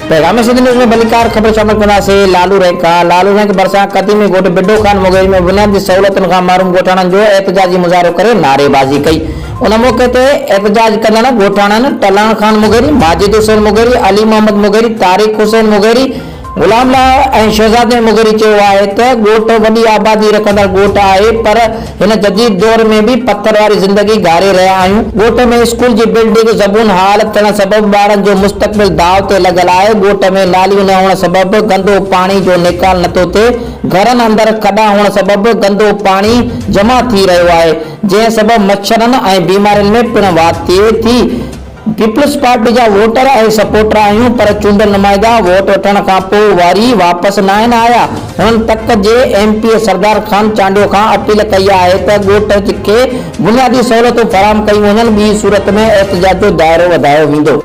پيغام سنڌ نيوز ۾ ڀليڪار خبر شامل ڪنداسين لالو رينڪ کان لالو رينڪ ڀرسان قديمي ڳوٺ بڊو خان مغيري ۾ بنيادي سهولتن کان محروم ڳوٺاڻن جو احتجاجي مظاهرو ڪري نعريبازي ڪئي ان موقعي تي احتجاج ڪندڙ ڳوٺاڻن ٽلڻ خان مغيري، ماجد حسين مغيري، علي محمد مغيري، طارق حسين مغيري، غلام الله ۽ شهزادي مغيري چيو آهي ته ڳوٺ وڏي آبادي رکندڙ ڳوٺ آهي پر هن جديد دور ۾ به پٿر واري زندگي گهاري رهيا آهيون، ڳوٺ ۾ اسڪول جي بلڊنگ زبون حال ٿيڻ سبب ٻارن جو مستقبل داء تي لڳل آهي، ڳوٺ ۾ ناليون نه هئڻ سبب گندو پاڻي جو نيڪال نٿو ٿئي، گهرن اندر کڏا هئڻ سبب گندو پاڻي جمع ٿي رهيو آهي، جنهن سبب مڇرن ۽ بيمارين ۾ پڻ واڌ ٿئي ٿي. پيپلز پارٽي جا ووٽر ۽ سپورٽر آهيون پر چونڊيل نمائندا ووٽ وٺڻ کان پوء وري واپس ناهن آيا. هنن تڪ جي M P A Sardar Khan Chandio کان اپيل ڪئي آهي ته ڳوٺ کي بنيادي سهولتون فراهم ڪيون وڃن ٻي صورت ۾ احتجاج جو دائرو وڌايو ويندو.